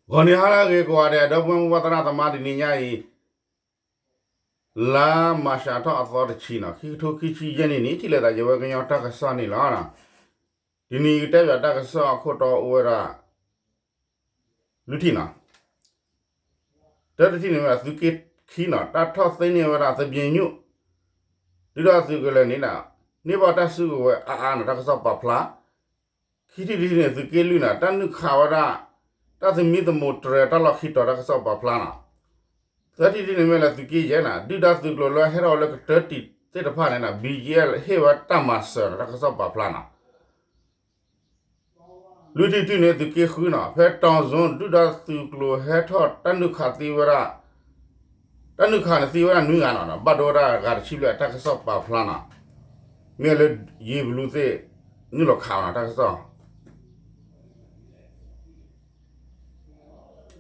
ဂီၤနံၤဟါလၢအဂ့ၤကိးဂၤဒဲး ဒီပုၢ်ဝဲၢ်မုၢ်ဘၣ်သရၣ်သမါ တနံၤညါအံၤ လါမၤရှးထီၣ်အသီတဆံနီၤ ခံကထိခံဆံယဲၢ်နံၣ်န့ၣ် ထံၣ်လိာ်သးယဝဲကညီတၢ်ကစီၣ်န့ၣ်လီၤ. တနံၤကတဲဘၣ်တၢ်ကစီၣ်အခိၣ်တီအိၣ်ဝဲဒၣ် လွံၢ်ထံၣ်နီၤ တၢတထံၣ်န့ၣ်မ့ၢ်ဒၣ်သုးက့ခံနီၤ တၢ်ထီၣ်သ့န့ၢ်ဝဲဒၣ်သဘ့ၣ်ညိၣ် ဒုၣ်ဒါသုးကလၢၤန့ၣ် န့ၢ်ဘၣ်တၢ်စုကဝဲၤအါအါနီၤ တၢ်ကစီၣ်ပာ်ဖျါ ခံထံၣ်တထံၣ်န့ၣ် သုးက့လွံၢ်နီၤ တၢ်နုာ်ခးဝဲဒၣ် တၢ်သမံသမိးတြဲၤတၢ်လီၢ်ခံတီၤ တၢ်ကစီၣ်ပာ်ဖျါနီၤ သၢထံၣ်တထံၣ်န့ၣ်မ့ၢ်လၢသုးက့ယဲၢ်နီၤ ဒုၣ်ဒါသုးကျိၤလၢဟဲထီၣ်ဝဲလၢကတၢၢ်တံာ်သ့ၣ်တဖၣ်န့ၣ်နီၤ ဘံယဲၢ်ဟ့ၣ်ဝဲတၢ်မၤစၢၤနီၤ တၢ်ကစီၣ်ပာ်ဖျါနီၤ လွံၢ်ထံၣ်တထံၣ်န့ၣ် သုးက့ဃုနီၤ ဖဲတီၤစိဒုၣ်ဒါသုးကျိၤဟဲထီၣ်တၢ်နုာ်ခးသံဝဲဒၣ် တၢ်နုာ်ခးန့ၣ်သံဝဲဒၣ်နွံဂၤနီၤ ဘၣ်ဒိဝဲဒၣ်ဂၤတဆံဘျဲၣ် တၢ်ကစီၣ်ပာ်ဖျါနီၤ မ့ၢ်လၢယံာ်ဘလူးသ့ၣ် နုာ်လီၤခးနီၤ တၢ်ကစီၣ်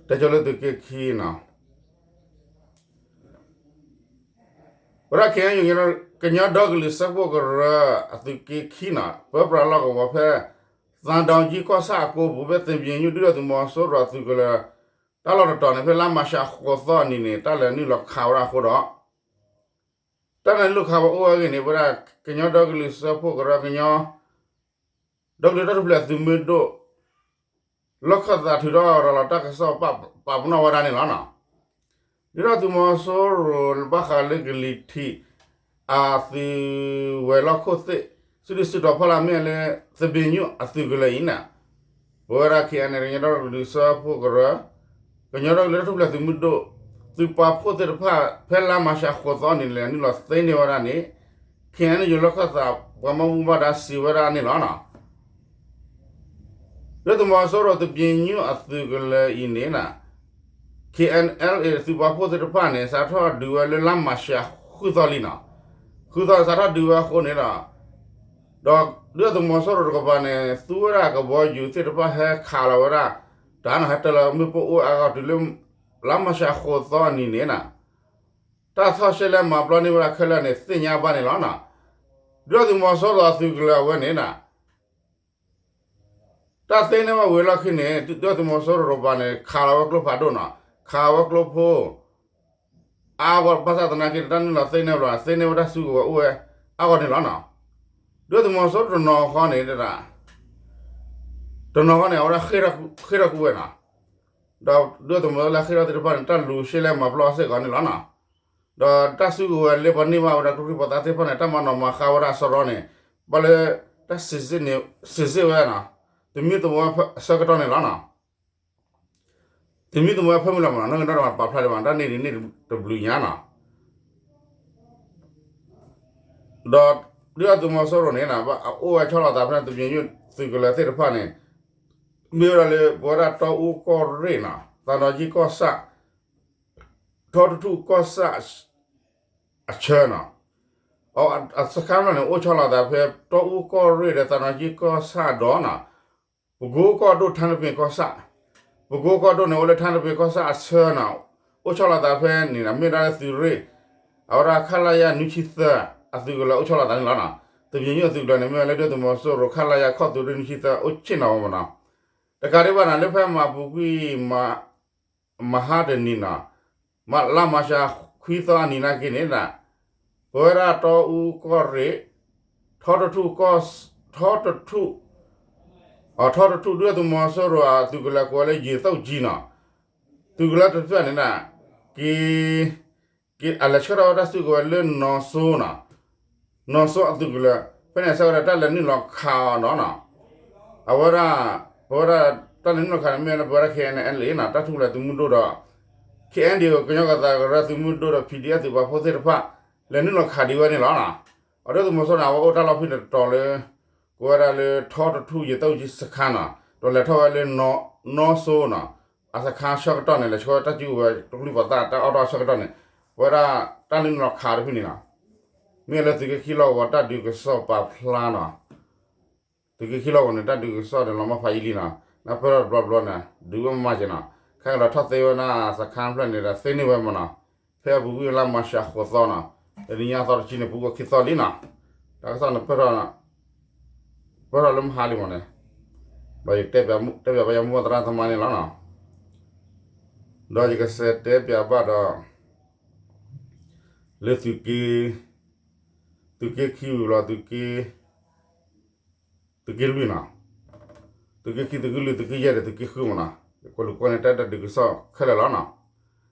တဲဆိလၢသုးက့ခံနီၤ ဝဲဒၣ် ခ့ၣ်အဲၣ်ယူၣ် ကညီဒီကလုာ်စၢဖှိၣ်ကရၢ အသုးက့ခံနီၤ ပၢပြးလီၢ်ကဝီၤဖဲ သံတောင်ကြီးကီၢ်ဆၣ်အကိပူၤ ဖဲသဘ့ၣ်ညိၣ်ဒုၣ်ဒါသုးမီၤစိရိၤအသုးကလၢၤ တၢ်လီၢ်တတီၤန့ၣ် ဖဲလါမၤရှးဃိးသီအနံၤန့ၣ် တၢ်လဲၤနုာ်လီၤခးဝဲဒၣ်အဃိဒီး တၢ်လဲၤနုာ်လီၤခးဝဲအိၣ်ဝဲအဂ့ၢ်န့ၣ် ဝဲဒၣ်ကညီဒီကလုာ်စၢဖှိၣ်ကရၢ ကညီ ဒီကလုာ်တၢ်ထူၣ်ဖျဲးသုးမုၢ်ဒိၣ် လီၢ်ခၢၣ်သးထုးထီၣ်ရၤလီၤတၢ်ကစီၣ်ပာ်ပနီၣ်ဝဲဒၣ်န့ၣ်လီၤ. ဒုၣ်ဒါသုးမီၤစိရိၤဘၣ်ဃးလၢကလံၤထံး အသုးဝဲၤလီၢ်ခိၣ်သ့ၣ် စုဒုၣ်စုတီၤဖီလာ်မ့ၢ်လၢ သဘ့ၣ်ညိၣ်အသုးကလၢၤအံၤန့ၣ် ပဝဲဒၣ် ခ့ၣ်အဲၣ်ယူၣ် ကညီဒီကလုာ်စၢဖှိၣ်ကရၢ ကညီဒီကလုာ်တၢ်ထူၣ်ဖျဲးသုးမုၢ်ဒိၣ် သုးပာ်ဖှိၣ်သ့ၣ်တဖၣ် ဖဲလါမၤရှးဃိးသီန့ၣ် လဲၤနုာ်လီၤသ့န့ၢ်ဝဲဒၣ်န့ၣ် ခ့ၣ်အဲၣ်ယူၣ် လီၢ်ခၢၣ်သးပှၤမၤဘူၣ်ဘၣ်ဒါစံးဝဲဒၣ်န့ၣ်လီၤ. ဒုၣ်ဒါသုးမီၤစိရိၤသဘ့ၣ်ညိၣ်အသုးကလၢၤအံၤန့ၣ် ခ့ၣ်အဲၣ်ယူၣ် သုးပာ်ဖှိၣ်သ့ၣ်တဖၣ်န့ၣ် စးထီၣ်ဒုးဝဲလၢလါမၤရှးဃုသီလံနီၤ. ဃုသီစးထီၣ်ဒုးဝဲအဃိန့ၣ်ဒီး ဒီးဒုၣ်ဒါသုးမီၤစိရိၤတကပၤန့ၣ် သူဝဲဒၣ်ကဘီယူၤသ့ၣ်တဖၣ်ဟဲခးလီၤဝဲဒၣ် တၢ်နီၤ ဟဲတၢၤလီၤမ့ၣ်ပိၢ်အိၣ်အါဂီၢ်တုၤလၢ လါမၤရှးဃိးသီအနံၤန့ၣ်နီၤ တၢ်ဆီၣ်ရှဲလဲမၤပျီန့ၢ်ဝဲဒၣ်ခဲလၢာ်န့ၣ် သ့ၣ်ညါဘၣ်န့ၣ်လီၤနီၤ. ဒုၣ်ဒါသုးမီၤစိရိၤအသုးကလၢၤအဝဲန့ၣ်နီၤ တၢ်သ့န့ၢ်ဝဲဝံၤအလီၢ်ခံန့ၣ် ဒုၣ်ဒါသုးမီၤစိရိၤတကပၤန့ၣ် ခးလီၤဝဲကျိဖးဒိၣ်နီၤ, ခးဝဲကျိဖိ အါဂီၢ်ဘၣ်ဆၣ်သနာ်က့န့ၣ် တၢ်နုာ်လီၤသ့န့ၢ်ဘျီ သ့န့ၢ်ဝဲတၢ်စုကဝဲၤအိၣ်ဝဲအါဂီၢ်န့ၣ်လီၤနီၤ. ဒုၣ်ဒါသုးမီၤစိရိၤတနီၤဃီန့ၣ် တနီၤဃီန့ၣ် အဝဲဒၣ်ဃ့ၢ်ထီၣ်ကွံာ်ဝဲနီၤ, ဒီးဒုၣ်ဒါသုးမီၤစိရိၤလၢဃ့ၢ်ထီၣ်သ့ၣ်တဖၣ်န့ၣ် တၢ်လူၤရှဲလဲမၤပျီစ့ၢ်ကီးန့ၣ်လီၤနီၤ. ဒီးတၢ်စုကဝဲၤလၢပှၤန့ၢ်ဘၣ်ဝဲဒၣ်ကျိချံမျိာ်သၣ်သ့ၣ်တဖၣ်န့ၣ် တၢ်မၤနီၣ်မၤဃါဝဲဒၣ်အစရီန့ၣ် ဘၣ်လၢ တၢ်စံးစ့ၣ်ဝဲနီၤ, သမံသမိးဝဲအဆၢကတီၢ်န့ၣ်လီၤနီၤ. သမံသမိးဝဲဖၢမုၢ်လၢ်မးနီၤ, နီၢ်က့ၤနီၢ်တမံၤပာ်ဖျါဒံးဘၣ် တၢ်န့ၣ်ဒ်န့ၣ်တဘျုးညါနီၤ. ဒီးဒုၣ်ဒါသုးမီၤစိရိၤန့ၣ် အအိၣ်ဝဲဆီလီၤသးဖဲန့ၣ် သဘ့ၣ်ညိၣ်သုးကလၢၤသ့ၣ်တဖၣ်န့ၣ် မ့ၢ်ဝဲဒၣ်လၢ ပဝဲဒၣ်တီအူကီၢ်ရ့ၣ်နီၤ, သးဒီကံကီၢ်ဆၣ်, ထီတထူၣ်ကီၢ်ဆၣ် အဆၢနီၤ, အစခါန့ၣ် အိၣ်ဆီလီၤသးဖဲတီအူကီၢ်ရ့ၣ်ဒီးသးဒီကံကီၢ်ဆၣ်ဒီးနီၤ, ပကိကီၢ်ဒိၣ်ထါနပ့ၤကီၢ်ဆၣ်, ပကိကီၢ်ဒိၣ်န့ၣ် အိၣ်လၢထါနပ့ၤကီၢ်ဆၣ်အဆၢနီၤ, အိၣ်ဆီလီၤသးဖဲန့ၣ် မ့ၢ်ဝဲဒၣ်လၢသုးရ့ၣ် အဝဲဒၣ် ခလရ နွံဆံသၢ အသုးကလၢၤအိၣ်ဆီလီၤသးန့ၣ်လီၤနီၤ. သဘ့ၣ်ညိၣ်အသုးကလၢၤန့ၣ် မ့ၢ်ဝဲလၢဒုၣ်ဒါသုးမီၤစိရိၤ ခလရ ခီၣ်သုးရ့ၣ်နွံဆံသၢ အိၣ်ဆ့ၣ်နီၤဝဲမးနီၤ. တကးဒံးဘၣ်န့ၣ် လၢဖဲမၤပူၤကွံာ် မဟါတနံၤနီၤ, လါမၤရှးခွံသီအနံၤနာ်က့န့ၣ် ပဝဲဒၣ်တီအူကီၢ်ရ့ၣ် ထီတထူၣ်ကီၢ်, ထီတထူၣ်, ထီတထူၣ် ဒုၣ်ဒါသုးမီၤစိရိၤအသုးကလၢၤကိးဝဲလၢယံာ်သိၣ်ကၠံနီၤ, သုးကလၢၤတဖျၢၣ်န့ၣ် က့ၤ က့ၤအလဲၤဆှၢထီၣ်ဝဲတၢ်စုကဝဲၤလၢနီၢ်စိနီၤ, နီၢ်စိအသုးကလၢၤ, ဖဲန့ၣ်အဆၢကတီၢ်တၢ်လဲၤနုာ်လီၤခးအီၤဒီးနီၤ, အဝဲဒၣ် ပဝဲဒၣ်တၢ်လဲၤနုာ်လီၤခးန့ၣ် မ့ၢ်ဝဲဒၣ်ပဝဲဒၣ် ခ့ၣ်အဲၣ်ယူၣ် နီၤ, တၢ်ထူၣ်ဖျဲးသုးမုၢ်ဒိၣ်ဒီး ခ့ၣ်အဲၣ်ယူၣ် ကညီကီၢ်သးကရၢသုးမုၢ်ဒိၣ်ဒီး PDF သုးပာ်ဖှိၣ်သ့ၣ်တဖၣ် လဲၤနုာ်လီၤခးဒံးဝဲန့ၣ်လီၤနီၤ. အဒုၣ်ဒါသုးမီၤစိရိၤန့ၣ် အဝဲအိၣ်တၢ်လီၢ်ဖဲန့ၣ်တတီၤလၢ ကိးဝဲဒၣ်လၢထီတထူၣ်ယံာ်သိၣ်ကၠံစခါနီၤ, ဒီးလဲၤထီၣ်ဝဲလၢ နီၢ်စိနီၤ, အစခါဆၢကတီၢ်န့ၣ် လဲၤဆှၢဝဲတၢ်စုကဝဲၤ ကျိချံမျိာ်သၣ်တၢ်အီၣ်တၢ်အီဆၢကတီၢ်န့ၣ် ပဝဲဒၣ်တၢ်လဲၤနုာ်လီၤခးတဖုန့ၣ်နီၤ. မ့ၢ်လၢသုးက့ခံလီၢ်ကဝီၤတၢ်ဒုးကစီၣ်ပာ်ဖျါနီၤ. သုးက့ခံလီၢ်ကဝီၤန့ၣ် တၢ်ဒုးကစီၣ်န့ၣ် လီၤမၢ်ဖးယံာ်လံနီၤ, နၢ်ပၢၢ်ထီၣ်တဘျီဘျီန့ၣ် ဒုးဝဲမးက့နီၤ, ခဲကဒီးထီၣ်သ့ဝဲဒၣ်စခါဖျၢၣ်န့ၣ်ဒီး သ့န့ၢ်ဝဲမးနီၤ, ဖဲအပူၤကွံာ်လါမၤရှးဃိးသီနီၤ, တနံၤညါသီတဆံန့ၣ် ပူၤကွံာ်ခံသီလံနီၤ, တၢ်ကစီၣ်န့ၣ် ပၢၢ်ထီၣ်လၢမဟါလံမးန့ၣ်, ဒီးယတဲပၠးပယီၤမုၢ်သရၣ်သမါန့ၣ်လီၤနီၤ. ဒီးယကစးတဲပၠးဘၣ်ဒီး လၢသုးက့ သုးက့ခံဝံၤလီၤ သုးက့ သုးက့လွံၢ်နီၤ, သုးက့ခံ သုးက့လွံၢ် သုးက့ယဲၢ်ဒီးသုးက့ဃုမ့ၢ်နီၤ, ယကွဲးလူၤကွဲးန့ၣ် တၢ်ဒုးကစီၣ်ခဲလၢာ်လီၤနီၤ.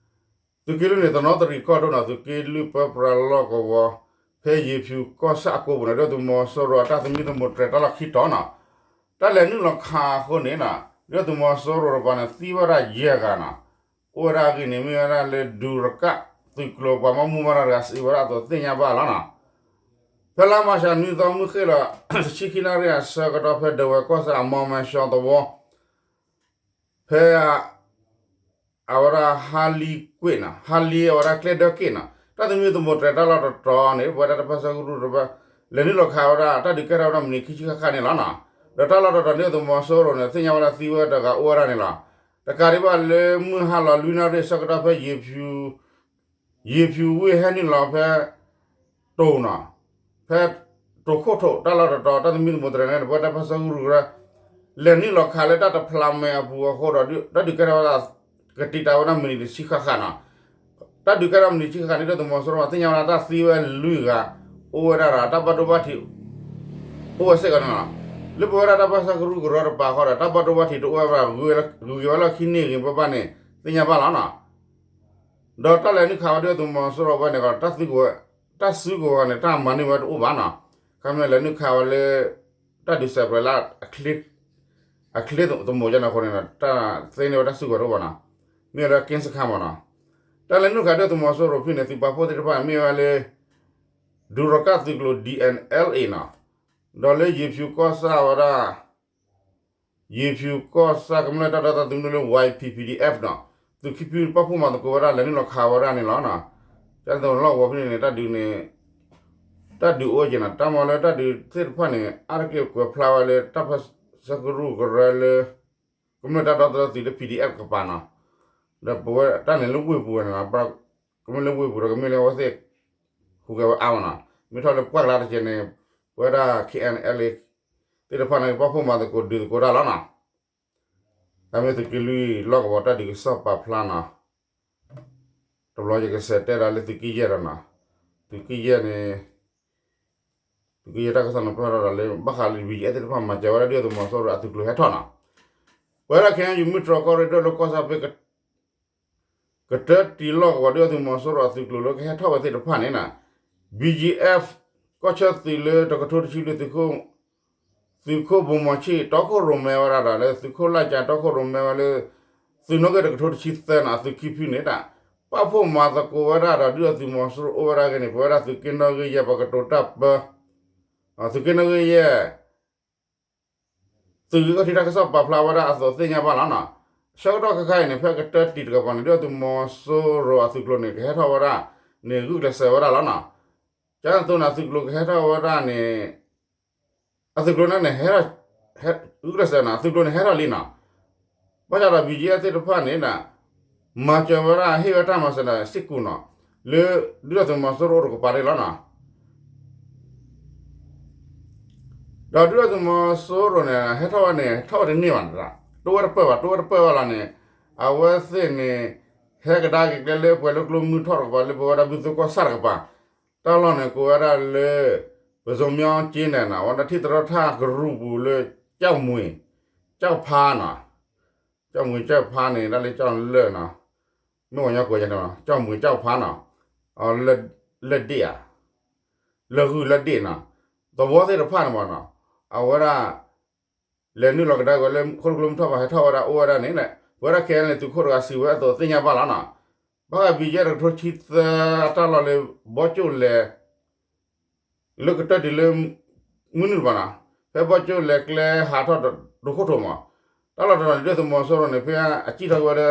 သုးက့လွံၢ်န့ၣ် တနီသရံၣ်ကီၢ်ဒိၣ်နီၤ, သုးက့လွံၢ်ပၢပြးလီၢ်ကဝီၤ ဖဲယ့ၤဖၠူၤကီၢ်ဆၣ်အကိပူၤန့ၣ် ဒုၣ်ဒါသုးမီၤစိရိၤအတၢ်သမံသမိးတြဲၤတၢ်လီၢ်ခံတီၤနီၤ, တၢ်လဲၤနုာ်လီၤခးအဃိန့ၣ်နီၤ, ဒုၣ်ဒါသုးမီၤစိရိၤတပၤန့ၣ် သံဝဲဒၣ်ယဲၢ်ဂၤနီၤ, အိၣ်ဝဲဒၣ်အဂ့ၢ်န့ၣ် မ့ၢ်ဝဲဒၣ်လၢဒူရကၣ်သုးကျိၤပှၤဘၣ်မူဘၣ်ဒါတဂၤစံးဝဲဒၣ်အသိးသ့ၣ်ညါဘၣ်လီၤနီၤ. ဖဲလါမၤရှးနွံသီမုၢ်ဃ့ၢ်လီၤ တဆံခံနၣ်ရံၣ်အဆၢကတီၢ် ဖဲဒဝဲၢ်ကီၢ်စဲၣ်အမီၤမဲာ်ဆှီသဝီ ဖဲ အဝဲဒၣ်ဟါလံကွ့ၢ်နီၤ, ဟါလံအဝဲဒၣ်ကျဲဒၢက့ၢ်နီၤ, တၢ်သမံသမိးတြဲၤတၢ်လီၢ်တတီၤန့ၣ် ပဝဲဒၣ်တၢ်ပၢဆှၢကရူၢ်တဖၣ် လဲၤနုာ်လီၤခးဝဲဒၣ် တၢ်ဒုးကဲထီၣ်ဝဲဒၣ်မံးနံးခံဆံဃၣ်ဃၣ်န့ၣ်လီၤနီၤ. ဒီးတၢ်လီၢ်တတီၤန့ၣ် သုးမီၤစိရိၤန့ၣ် သ့ၣ်ညါဝဲဒၣ်သံဝဲတဂၤအိၣ်ဝဲဒၣ်န့ၣ်လီၤ. တကးဒံးဘၣ်လၢမုၢ်ဟါလီၤလွံၢ်နၣ်ရံၣ်အဆၢကတီၢ်ဖဲ ယ့ၤဖၠူၤဝ့ၢ်ဟဲနုာ်လီၤဖဲ တိၤနီၤ, ဖဲတိၤခိၣ်ထိး တၢ်လီၢ်တတီၤ တၢ်သမံသမိးတြဲၤန့ၣ် ပဝဲတၢ်ပၢဆှၢကရူၢ်ကရၢ လဲၤနုာ်လီၤခးလၢတၢ်တဖျးမဲာ်အပူၤအဃိဒီး တၢ်ဒုးကဲထီၣ်ဝဲဒၣ် ကတံာ်တာ်ဝဲဒၣ်မံးနံးတဆံဃၣ်ဃၣ်နီၤ. တၢ်ဒုးကဲထီၣ်မံးနံးတဆံဃၣ်ဃၣ်န့ၣ် ဒုၣ်ဒါသုးမီၤစိရိၤ သ့ၣ်ညါဝဲဒၣ်တၢ်သံဝဲလွံၢ်ဂၤ အိၣ်ဝဲဒၣ်ဒီး တၢ်ဘၣ်ဒိဘၣ်ထံး အိၣ်ဝဲစ့ၢ်ကီးန့ၣ်လီၤ. လၢပဝဲဒၣ်တၢ်ပၢဆှၢကရူၢ်ကရၢတပၤဃီဒီး တၢ်ဘၣ်ဒိဘၣ်ထံးတအိၣ်ဝဲဘၣ် ဂုၤက့ၤဝဲလၢခံန့ၢ်ဂ့ၤဘၣ်ဘၣ်န့ၣ် သ့ၣ်ညါဘၣ်လီၤနီၤ. ဒီးတၢ်လဲၤနုာ်ခးဝဲဒုၣ်ဒါသုးမီၤစိရိၤဝဲန့ၣ်ဒီး တၢ်စုကဝဲၤ တၢ်စုကဝဲၤန့ၣ် တၢ်မၤန့ၢ်ဝဲတအိၣ်ဘၣ်နီၤ. ခီမ့ၢ်လဲၤနုာ်ခးဝဲလၢ တၢ်ဒုးစဲးပြဲးလၢ အချ့သမူးကန့ၣ်အဃိန့ၣ်ဒီး တၢ်သ့န့ၢ်ဝဲတၢ်စုကဝဲၤတအိၣ်ဘၣ်နီၤ. မ့ၢ်ဝဲဒၣ်က့စခါမ့ၢ်နီၤ. တၢ်လဲၤနုာ်ခးဒုၣ်ဒါသုးမီၤစိရိၤဖဲန့ၣ် သုးပာ်ဖှိၣ်သ့ၣ်တဖၣ်န့ၣ် မ့ၢ်ဝဲလၢ ဒူရကၣ်သုးကျိၤ D N L A နီၤ, ဒီးလၢယ့ၤဖၠူၤကီၢ်ဆၣ်ဝဲဒၣ် ယ့ၤဖၠူၤကီၢ်ဆၣ်ကမျၢၢ်တၢ်ဒီသဒၢသုးမုၢ်ဒိၣ်လၢ Y P P D F နီၤ, သုးခံဖုပာ်ဖှိၣ်မၤသကိးဝဲဒၣ် လဲၤနုာ်လီၤခးဝဲဒၣ်န့ၣ်လီၤနီၤ. ကၠီသလီၢ်ကဝီၤဖဲန့ၣ်န့ၣ် တၢ်ဒုးန့ၣ် တၢ်ဒုးအိၣ်က့ၤနီၤ, တၢ်မၤလၢတၢ်ဒုးသ့ၣ်တဖၣ်န့ၣ် အါတက့ၢ်ကွဲးဖျါဝဲလၢ တၢ်ပၢဆှၢကရူၢ်ကရၢလၢ ကမျၢၢ်တၢ်ဒီသဒၢသုးလၢ P D F ကပၤနီၤ, ဒီးပဝဲတၢ်န့ၣ်လၢဝ့ၢ်ပူၤဝဲန့ၣ်လီၤ, ကမျၢၢ်လၢဝ့ၢ်ပူၤဒီးကမ့ၢ်လၢအဝဲသ့ၣ် ဟူးဂဲၤဝဲအါမးနီၤ, မ့ၢ်ထီၣ်လၢပှၢ်ကလါတက့ၢ်န့ၣ် ပဝဲဒၣ် K N L A သ့ၣ်တဖၣ်န့ၣ် ပာ်ဖှိၣ်မၤသကိးဒုးသကိးတၢ်လီၤနီၤ. တၢ်မ့ၢ်သုးက့လွံၢ်လီၢ်ကဝီၤတၢ်ဒုးကစီၣ်ပာ်ဖျါနီၤ, တဘျီယကစးတဲဒၣ်လၢသုးက့ယဲၢ်ဒီးနီၤ, သုးက့ယဲၢ်န့ၣ် သုးက့ယဲၢ်တၢ်ကစီၣ်န့ၣ် ပာ်ဖျါထီၣ်ဒီးလၢ ဘၣ်ဃးလၢ B G F သ့ၣ်တဖၣ်မၤစၢၤဝဲဒၣ်ဒုၣ်ဒါသုးမီၤစိရိၤအသုးကျိၤဟဲထီၣ်နီၤ, ပဝဲဒၣ် K N U မုၢ်တြီၢ်ကီၢ်ရ့ၣ်ဒိၣ်လၢကီၢ်ဆၣ်ဖဲ ကတၢၢ်တံၢ်လီၢ်ကဝီၤဒုၣ်ဒါသုးမီၤစိရိၤအသုးကျိၤလၢကဟဲထီၣ်ဝဲသ့ၣ်တဖၣ်န့ၣ်နီၤ, B G F ကီၢ်ဆၢသုးလၢတကထိတဆံလွံၢ် သုးခိၣ် သုးခိၣ်ဘိမီၤဆံၣ် တီခိၣ်ရိၣ်မဲဝဲဒၣ်ဒီးလၢသုးခိၣ်လၢ်ကၠၤတီခိၣ်ရိၣ်မဲဝဲလၢ သုးနီၣ်ဂံၢ်တကထိတဆံသၢနီၤ အသုးခံဖုန့ၣ်ဒၣ် ပာ်ဖှိၣ်မၤသကိးဝဲဒၣ်ဒီးဒုၣ်ဒါသုးမီၤစိရိၤအိၣ်ဝဲဒၣ်အဂ့ၢ်န့ၣ် ပဝဲဒၣ်သုးက့နီၣ်ဂံၢ်ယဲၢ်ပကတိၤတၢ်ပၢ သုးက့နီၣ်ဂံၢ်ယဲၢ် သုးဂ့ၢ်ခီၣ်ထံးတၢ်ကစီၣ်ပာ်ဖျါဝဲဒၣ်အသိးသ့ၣ်ညါဘၣ်လီၤနီၤ. ဆၢကတီၢ်ခဲခါအံၤန့ၣ် ဖဲကတၢၢ်တံၢ်တကပၤန့ၣ် ဒုၣ်ဒါသုးမီၤစိရိၤအသုးကျိၤန့ၣ် ကဟဲထီၣ်ဝဲဒၣ်န့ၣ် ဂုာ်ကျဲးစၢးဝဲဒၣ်လီၤနီၤ. ကၠီသသိန့ၣ် အသုးကျိၤကဟဲထီၣ်ဝဲဒၣ်န့ၣ် အသုးကျိၤန့ၣ် ဟဲထီၣ် ဂုာ်ကျဲးစၢးနီၤ အသုးကျိၤန့ၣ် ဟဲထီၣ်လံနီၤ. ဘၣ်ဆၣ်ဒီး B G F သ့ၣ်တဖၣ်န့ၣ် မၤစၢၤဝဲဒၣ် ဟ့ၣ်ဝဲတၢ်မၤစၢၤဒီး စ့ၢ်ကီးနီၤ လၢဒုၣ်ဒါသုးမီၤစိရိၤအိၣ်တကပၤန့ၣ်လီၤနီၤ. ဒီးဒုၣ်ဒါသုးမီၤစိရိၤန့ၣ် ဟဲထီၣ်ဝဲန့ၣ် ထီၣ်ဝဲတန့ၢ်ဘၣ်နီၤ, တအိၣ်ဝဲတပၢၢ်ဘၣ် တအိၣ်ဝဲတပၢၢ်ဘၣ်လီၤန့ၣ် အဝဲသ့ၣ်န့ၣ် ဟဲကဒါက့ၤကျဲလၢပှဲၤလၢကျိမုၢ်ထီၣ်တကပၤ လၢပဝဲဒၣ်ဘုသိကီၢ်ဆၣ်တကပၤ တၢ်လီၢ်န့ၣ် ကိးဝဲဒၣ်လၢ ပဇိုမြောင်းကျေးနယ်နီၤ, အဝဲဒၣ်ထံသရီထၢ်ကရူၢ်ပူၤလၢ ကၠီၣ်မှံၤ ကၠီၣ်ဖါနီၤ, ကၠီၣ်မှံၤကၠီၣ်ဖါန့ၣ် ဒၣ်လၢကၠီၣ်လၢၢ်နီၤ, မ့ၢ်ဝဲညီကိးယဲန့ၣ် ကၠီၣ်မှံၤကၠီၣ်ဖါနီၤ, လၢၢ်ဒ့ၣ်ဧါ, လၢၢ်ဂုၢ်လၢၢ်ဒ့ၣ်နီၤ, သဝီသ့ၣ်တဖၣ်န့ၣ်မးနီၤ, အဝဲဒၣ် လဲၤနုာ်လီၤကဒါက့ၤဝဲလၢ ခိၣ်ကျိမုၢ်ထီၣ်ဘၣ် ဟဲထီၣ်ဝဲဒၣ်အိၣ်ဝဲဒၣ်န့ၣ် ပဝဲဒၣ် K N L A သုးခိၣ်တဂၤစံးဝဲအသိးသ့ၣ်ညါဘၣ်လီၤနီၤ. ဘၣ်ဃး B G F တကထိဆံသၢအတၢ်လီၢ်လၢ ဘီကၠိၣ်လဲၤ လၢကတၢၢ်တံၢ်လၢ မုၢ်နုာ်တပၤနီၤ, ဖဲဘီကၠိၣ်လဲၤကျဲဟးထီၣ်ဒိခိၣ်ထိးမး, တၢ်လီၢ်တတီၤန့ၣ် ဒုၣ်ဒါသုးမီၤစိရိၤန့ၣ် ဖဲအစံၣ်ထီၣ်က့ၤဝဲလၢ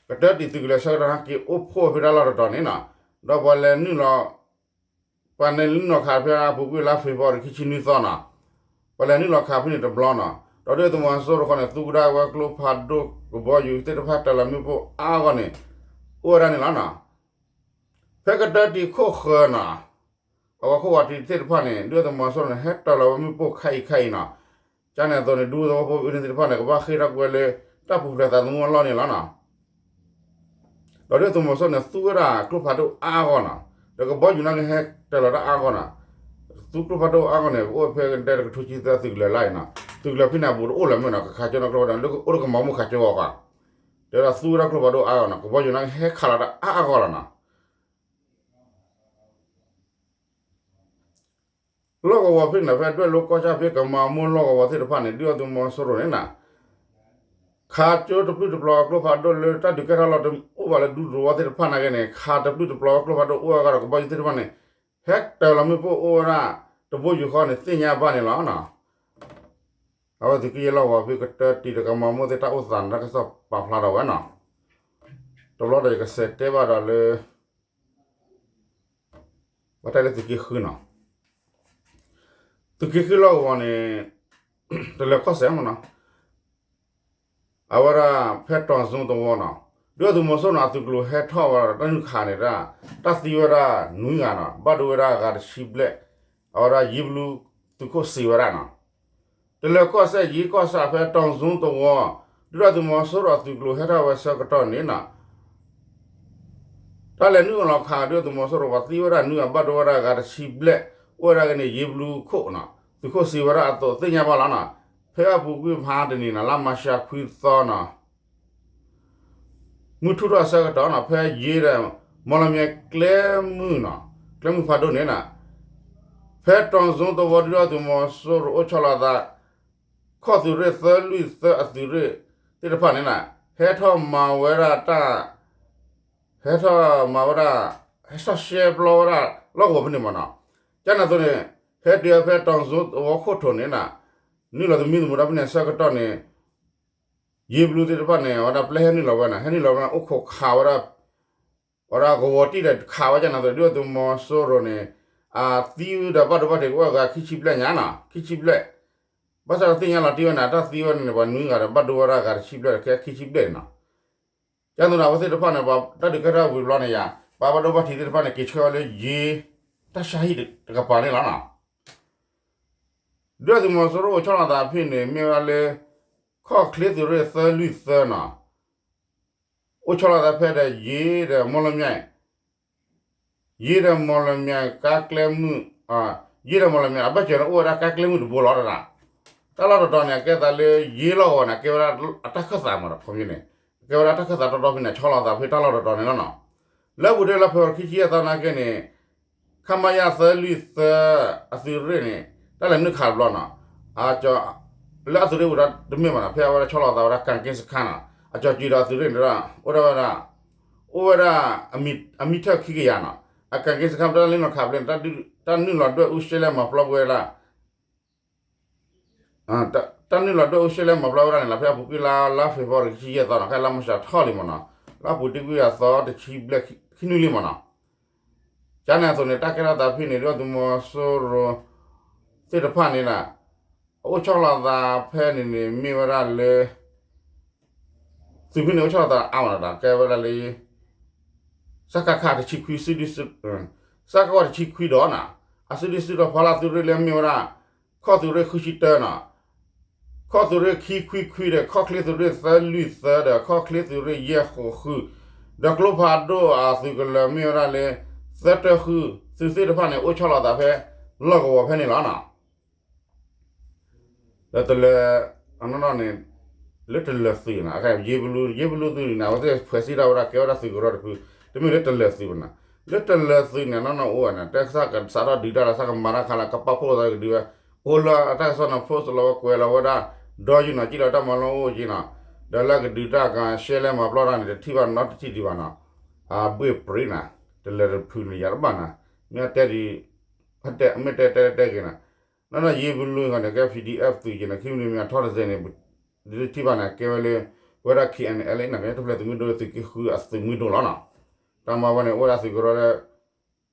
ကတၢၢ်တံၢ်သုးကလၢၤဆၢကတီၢ်ဟဲက့ၤအိၣ်ဖှိၣ်ဖဲတၢ်လီၢ်တတီၤန့ၣ်နီၤ, ဒီးပှၤလဲၤနုာ်လီၤ ပှၤလဲၤနုာ်လီၤခးဖဲအပူၤကွံာ်လါဖ့ၤဘြူၤအါရံၤခံဆံနွံသီနီၤ, ပှၤလဲၤနုာ်လီၤခးဖဲန့ၣ်တဘျီနီၤ, ဒီးဒုၣ်ဒါသုးမီၤစိရိၤဃီန့ၣ် သူကဒါဝဲကျိဖးဒိၣ်ကဘီယူၤသ့ၣ်တဖၣ်တၢ်လီၤမ့ၣ်ပိၢ်အါဂီၢ်န့ၣ် အိၣ်ဝဲဒၣ်န့ၣ်လီၤနီၤ. ဖဲကတၢၢ်တံၢ်ခိၣ်ဃၢၤနီၤ, အဝဲခိၣ်ဝးတံၢ်သ့ၣ်တဖၣ်န့ၣ် ဒုၣ်ဒါသုးမီၤစိရိၤန့ၣ် ဟဲတၢ်လီၤဝဲမ့ၣ်ပိၢ်ခါအံၤခါအံၤနီၤ, ကန့ၣ်အသိးန့ၣ် ဒူသဝီဖိအုၣ်န့ၣ်သ့ၣ်တဖၣ်န့ၣ် ကဘၣ်ဃ့ၢ်ထီၣ်ကွံာ်ဝဲလၢ တၢ်ပူၤဖျဲးသးသမူအလီၢ်န့ၣ်လီၤနီၤ. ဒီးဒုၣ်ဒါသုးမီၤစိရိၤန့ၣ် သူဝဲဒၣ်ကျိဖးဒိၣ်အါအါဂီၢ်နီၤ, ဒီးကဘီယူၤန့ၣ်ကဟဲတၢၤလီၤတၢ်အါအါဂီၢ်နီၤ, သူကျိဖးဒိၣ်အါအါဂီၢ်န့ၣ် ကအိၣ်ဖဲကတဲတကထိဆံသၢသုးကလၢၤလါအံၤနီၤ, သုးကလၢၤဖဲန့ၣ်အဘူးတအိၣ်လၢၤမ့ၢ်နီၤ, ကခးကၠိနီၣ်ကျိဖးဒိၣ် လၢကအိၣ်တကမၤမိၢ်ခးကၠိဂီၤဃီ, တဲဝဲဒၣ်သူဝဲဒၣ်ကျိဖးဒိၣ်အါအါဂီၢ်နီၤ, ကဘီယူၤန့ၣ်ကဟဲခးလီၤတၢ်အါအါဂီၢ်လီၤနီၤ. လီၢ်ကဝီၤဖဲန့ၣ် ဖဲဒွဲၣ်လိၤကီၢ်ဆၣ်ဖဲကမၤမိၢ်လီၢ်ကဝီၤသ့ၣ်တဖၣ်န့ၣ် ဒုၣ်ဒါသုးမီၤစိရိၤန့ၣ်နီၤ, ခးကၠိတပျုၢ်တပျီၤကျိဖးဒိၣ်လၢတၢ်ဒုးကဲထီၣ်လီၤတအိၣ်ဘၣ်လၢဒူသဝီသ့ၣ်တဖၣ်နာ်က့န့ၣ် ခးတပျုၢ်တပျီၤကျိဖးဒိၣ်အိၣ်အါဂီၢ်ဒီးကဘီယူၤသ့ၣ်တဖၣ်န့ၣ် ဟဲတၢၤလီၤမ့ၣ်ပိၢ်အိၣ်ဝဲဒၣ်တဘိယူၤဃီန့ၣ် သ့ၣ်ညါဘၣ်န့ၣ်လီၤနီၤ. အဝဲသုးက့ယဲၢ်လီၢ်ကဝီၤဖဲကတၢၢ်တံၤဒီးကမၤမိၢ်သ့ၣ်တၢ်အိၣ်သးန့ၣ် တၢ်ကစီၣ်ပာ်ဖျါထီၣ်ဝဲနီၤ, တဘျီဒီးယကစးတဲဘၣ်ဒီးလၢ ဘၣ်တၢ်လၢသုးက့ဃုနီၤ, သုးက့ဃုလီၢ်ကဝီၤန့ၣ် တလၢၤကီၢ်စဲၣ်မ့ၢ်နီၤ, အဝဲဒၣ်ဖဲတီၤစုသဝီနီၤ, ဒုၣ်ဒါသုးမီၤစိရိၤန့ၣ် အသုးကျိၤဟဲထီၣ်ဝဲဒီးတၢ်နုာ်ခးန့ၣ်ဒၣ် တၢ်သံဝဲဒၣ်နွံဂၤနီၤ, ဘၣ်ဒိဝဲဒၣ်ဂၤတဆံဘျဲၣ်, အဝဲဒၣ်ယ့ဘလူသုးခိၣ်စံးဝဲဒၣ်နီၤ. တလၢၤကီၢ်စဲၣ်ယ့ကီၢ်ဆၣ်ဖဲတီၤစုသဝီ, ဒုၣ်ဒါသုးမီၤစိရိၤအသုးကျိၤဟဲထီၣ်ဝဲဆၢကတီၢ်န့ၣ်နီၤ တၢ်လဲၤနုာ်လီၤခးဒုၣ်ဒါသုးမီၤစိရိၤ ပှၤသံဝဲဒၣ်နွံဂၤ ဘၣ်ဒိဝဲဒၣ်ဂၤတဆံဘျဲၣ်, အိၣ်ဝဲဒၣ်ကန့ၣ် ယ့ဘလူခိၣ်နီၤ, သုးခိၣ်စံးဝဲဒၣ်အသိးသ့ၣ်ညါဘၣ်လီၤနီၤ. ဖဲအပူၤကွံာ်ဖးတနံၤနီၤ လါမၤရှးခွံသီနီၤ မုၢ်ထူၣ်ထီၣ်အဆၢကတီၢ်နီၤ ဖဲယ့ဒီး မီၢ်လမၠဲၤကျဲမုၢ်နီၤ, ကျဲမုၢ်ဖးဒိၣ်န့ၣ်နီၤ ဖဲတီၤစုသဝီဒုၣ်ဒါသုးမီၤစိရိၤအိၣ်ဆီလီၤသး ခီၣ်သုးရ့ၣ်သၢလွံၢ်သၢအသုးရ့ၣ်သ့ၣ်တဖၣ်န့ၣ်နီၤ ဟဲထီၣ်မၤဝဲဒၣ်တၢ် ဟဲထီၣ်မၤဝဲဒၣ် ဟဲဆီၣ်ရှဲပျီဝဲဒၣ်လီၢ်ကဝီၤဖဲန့ၣ်မ့ၢ်နီၤ. ကန့ၣ်အသိးန့ၣ် ဟဲတုၤဖဲတီၤစုသဝီခိၣ်ထိးန့ၣ်နီၤ နုာ်လီၤသမံသမိးတၢ်ဖဲန့ၣ်အဆၢကတီၢ်န့ၣ် ယ့ဘလူသ့ၣ်တဖၣ်န့ၣ် အဝဲဒၣ်ပျဲဟဲနုာ်လီၤဝဲနီၤ, ဟဲနုာ်လီၤဝဲအိၣ်ခိးခးဝဲဒၣ် အဝဲဒၣ်ကဝီၤတံၢ်ဒီးခးဝဲကန့ၣ်အသိး ဒုၣ်ဒါသုးမီၤစိရိၤန့ၣ် အသံဒီးဘၣ်ဒိဘၣ်ထံးကအိၣ်ဂၤခံဆံဘျဲၣ်ညါနီၤ, ခံဆံဘျဲၣ်. ဘၣ်ဆၣ်ဒီးသ့ၣ်ညါလီၤတံၢ်ဝဲန့ၣ် တၢ်သံဝဲန့ၣ် ပှၤနွံဂၤဒီးဘၣ်ဒိဝဲဒၣ်ဂၤတဆံဘျဲၣ်ဒီးကဲခံဆံဘျဲၣ်န့ၣ်နီၤ. ကန့ၣ်အသိးန့ၣ် အဝဲသ့ၣ်တဖၣ်န့ၣ် ပှၤတၢ်ဒုးကဲထီၣ်ဝံၤတဘျီန့ၣ်ယါ ပှၤဘၣ်ဒိဘၣ်ထံးသ့ၣ်တဖၣ်န့ၣ် က့ၤဆှၢဝဲလၢယ့ တၢ်ဆါဟံၣ်တကပၤန့ၣ်လီၤနီၤ. ဒုၣ်ဒါသုးမီၤစိရိၤအိၣ်ဆီလီၤသးဖဲန့ၣ် မ့ၢ်ဝဲဒၣ်လၢ ခီၣ်ချ့သုးရ့ၣ်သၢလွံၢ်သၢနီၤ အိၣ်ဆီလီၤသးဖဲဒီးယ့ဒီးမီၢ်လမၠဲၤ ယ့ဒီးမီၢ်လမၠဲၤကါကျဲမုၢ် ယ့ဒီးမီၢ်လမၠဲၤ အဘၣ်စၢၤန့ၣ်အိၣ်ဝဲဒၣ်ကါကျဲမုၢ်တဘိလီၤတဒၣ်. တၢ်လီၢ်တတီၤန့ၣ် အကဲသးလၢယ့လီၢ်ကဝီၤန့ၣ် အကဲဝဲဒၣ်အတၢ်ခၢၣ်သးမးဒီး ခီပညီန့ၣ် အကဲဝဲဒၣ်တၢ်ခၢၣ်သးတီတီဖဲန့ၣ် ဆီလီၤသးဖဲတၢ်လီၢ်တတီၤန့ၣ်လီၤနီၤ. လၢအပူၤတ့ၢ်လၢဖဲဝဲခံဆံယဲၢ်သီနာ်က့န့ၣ် ခမရသၢလွံၢ်သၢ အသုးရ့ၣ်န့ၣ် တၢ်လဲၤနုာ်ခးတဘျီနီၤ လၢအသုးရ့ၣ်ဝဲဒၣ်တမ့ၢ်ဘၣ်နီၤ ဖဲအဝဲဒၣ်ဆီလီၤသးဝဲဒၣ် ကၣ်က့စခါနီၤ အကၠီၤကံဒီးအသုးရ့ၣ်န့ၣ်ဒီး အိၣ်ဒၣ်ဝဲဒၣ် အိၣ်ဝဲဒၣ် အမံထၢၣ်ခံကယၤနီၤ အကၣ်က့စခါ တၢ်လဲၤနုာ်ခးဖျဲးန့ၣ် တၢ်နုာ်လီၤဒွဲၣ်အူရှဲလဲၣ်မၤပျီကွံာ်ဝဲဒၣ် တၢ်နုာ်လီၤဒွဲၣ်အူရှဲလဲၣ်မၤပျီဝဲဒၣ်န့ၣ်လီၤ ဖဲအပူၤကွံာ်လါ လါဖ့ၤဘြူၤအါရံၤ ခံဆံယဲၢ်သီနီၤ ခဲလါမၤရှးထီၣ်လံမ့ၢ်နီၤ လါပူၤတ့ၢ်ကွံာ်အသီတဆံဘျဲၣ်ခံနွံလံမ့ၢ်နီၤ ကန့ၣ်အသိးန့ၣ် တၢ်ကဲထီၣ်သးဖဲန့ၣ် ဒုၣ်ဒါသုးမီၤစိရိၤသ့ၣ်တဖၣ်န့ၣ် အအိၣ်ဆီလီၤသးဖဲန့ၣ်န့ၣ် မ့ၢ်ဝဲဒၣ်လၢ သုးဖဲန့ၣ်အိၣ်ဆီလီၤသးအါမးနီၤ ကဲဝဲဒၣ်လၢ စကခ တဆံခွံ စကခ တဆံခွံဒီးနီၤ အစုဒုၣ်စုတီၤဖီလာ်သုးရ့ၣ်လၢမ့ၢ်ဝဲဒၣ် ခီၣ်သုးရ့ၣ်ဃုဆံတၢနီၤ ခီၣ်သုးရ့ၣ်ခံခွံခွံဒီး ခီၣ်ချ့သုးရ့ၣ်သၢလွံၢ်သၢဒီး ခီၣ်ချ့သုးရ့ၣ်ယဲၢ်ဃိးဃု ဒီးကျိဖးဒိၣ်အသုးကလၢၤမ့ၢ်ဝဲဒၣ်လၢ သၢတၢဃု သုးသ့ၣ်တဖၣ်န့ၣ် အိၣ်ဆီလီၤသးဖဲ လီၢ်ကဝီၤဖဲန့ၣ်လီၤနီၤ ဒီးတလၢၤ အနီၢ်နီၢ်န့ၣ် လၢတလၢၤသုးနီၤ ယ့ဘလူ ယ့ဘလူသုးန့ၣ် အဝဲသ့ၣ်ဖှဲးစံးထီၣ်ဝဲဒၣ် ကဲဝဲဒၣ်သုးကရၢတဖု တမ့ၢ်လၢတလၢၤသုးဘၣ်နီၤ လၢတလၢၤသုးန့ၣ် အနီၢ်နီၢ်အိၣ်ဝဲန့ၣ် တၢ်ကစၢ်ကစးထီၣ်ဒုးတၢ်လီၤ စးကမၤတၢ်ခါလီၤ ကပာ်ဖှိၣ်သးကဒုးဝဲ အိၣ်လၢအတၢ်ကစီၣ်န့ၣ် post လီၤဝဲကွဲးလီၤဝဲဒၣ် ဒီယူၢ်နီၤ ကံၣ်လီၤတၢ်မၤလိအိၣ်က့နီၤ ဒီးလၢကဒုးတၢ်ကရှဲလဲမၤပျီတၢ်န့ၣ် တထံၣ်ဘၣ်နီတထံၣ်ဒံးဘၣ်နီၤ အဘှ့ၣ်ပြံနီၤ တလၢၤတဖုန့ၣ် ယၤတဘၣ်နီၤ မ့ၢ်အတဲဒ် မ့ၢ်တဲတဲတဲက့ၤနီၤ နီၢ်နီၢ်ယ့ဘလူဂီၢ်န့ၣ် ကဲ PDF သုးက့ၤနီၤ ခံမံၤမံၤအထီတစဲးန့ၣ် ဒ်ထံၣ်ဘၣ်န့ၣ် ကဲဝဲလၢ ပဝဲဒၣ် KNLA နီၤ ကညီတဖျၢၣ်သုးမုၢ်ဒိၣ်သုးက့ဃုအသုးမုၢ်ဒိၣ်လီၤနီၤ တၢ်မၤဝဲန့ၣ် အိၣ်ဝဲဒၣ်သုးကရၢလၢ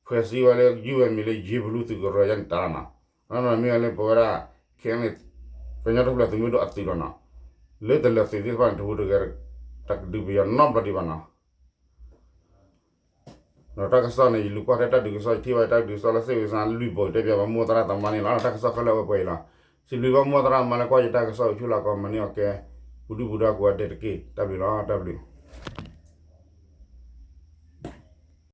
ဖှဲးစံးဝဲလၢ ယုၢ်ဝဲမံၤလၢယ့ဘလူသုးကရၢယါန့ၣ်တၢ်လီၤနီၤ နီၢ်နီၢ်မ့ၢ်ဝဲလၢပဝဲဒၣ် KNLA ကညီတဖျၢၣ်သုးမုၢ်ဒိၣ်အသုးလီၤနီၤ လၢတလၢၤသုးသ့ၣ်တဖၣ်န့ၣ် တဟူးတဂဲၤ တၢ်ကဒုးပယီၤနီတဘျီဒံးဘၣ်နီၤ ဒီးတၢ်ကစီၣ်န့ၣ် ယလူၤကွၢ်ထဲတၢ်ဒုးကစီၣ် ယထံၣ်ဘၣ်တၢ်ဒုးကစီၣ်လၢ စ့ၣ်ဝံၤစါလွံၢ်ဘိ တဲပၠးဘၣ်မိၢ်သရၣ်သမါန့ၣ်လီၤ တၢ်ကစီၣ်ခဲလၢာ်ဝဲပှဲၤအံၤလီၤ စံးဘျုးဘၣ်မိၢ်သရၣ်သမါလၢကွၢ်ယတၢ်ကစီၣ် ဆူလၢကီၢ်မၤန့ၢ်အီၤကဲ ပူၤဒုၣ်ပူၤဒါကိးဂၤဒဲးတက့ၢ် တၢ်ဘျုးလီၤ တၢ်ဘျုး